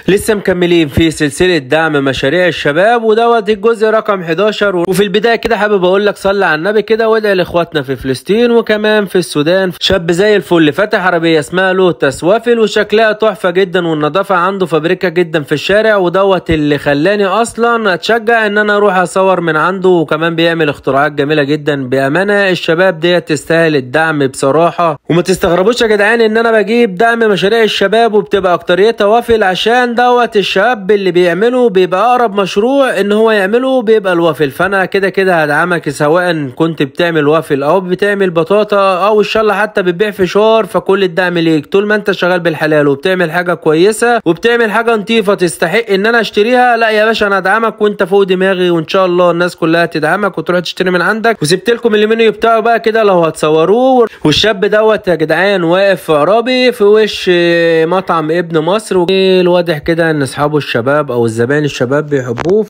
لسه مكملين في سلسلة دعم مشاريع الشباب، ودوت الجزء رقم 11. وفي البداية كده حابب اقول لك صلي على النبي كده وادعي لاخواتنا في فلسطين وكمان في السودان. شاب زي الفل فاتح عربية اسمها لوتس وافل، وشكلها تحفة جدا والنظافة عنده فابريكا جدا في الشارع، ودوت اللي خلاني اصلا اتشجع ان انا اروح اصور من عنده. وكمان بيعمل اختراعات جميلة جدا، بأمانة الشباب ديت تستاهل الدعم بصراحة. وما تستغربوش يا جدعان ان انا بجيب دعم مشاريع الشباب وبتبقى اكتريتها وافل، عشان دوت الشاب اللي بيعمله بيبقى اقرب مشروع ان هو يعمله بيبقى الوافل. فانا كده كده هدعمك سواء كنت بتعمل وافل او بتعمل بطاطا او ان شاء الله حتى بتبيع فشار، فكل الدعم ليك طول ما انت شغال بالحلال وبتعمل حاجة كويسة وبتعمل حاجة نظيفة تستحق ان انا اشتريها. لا يا باشا انا ادعمك وانت فوق دماغي، وان شاء الله الناس كلها تدعمك وتروح تشتري من عندك. وسبت لكم المنيو بتاعه بقى كده لو هتصوروه. والشاب دوت يا جدعان واقف في عرابي في وش مطعم ابن مصر، والواضح كده ان اصحابه الشباب او الزبائن الشباب بيحبوه.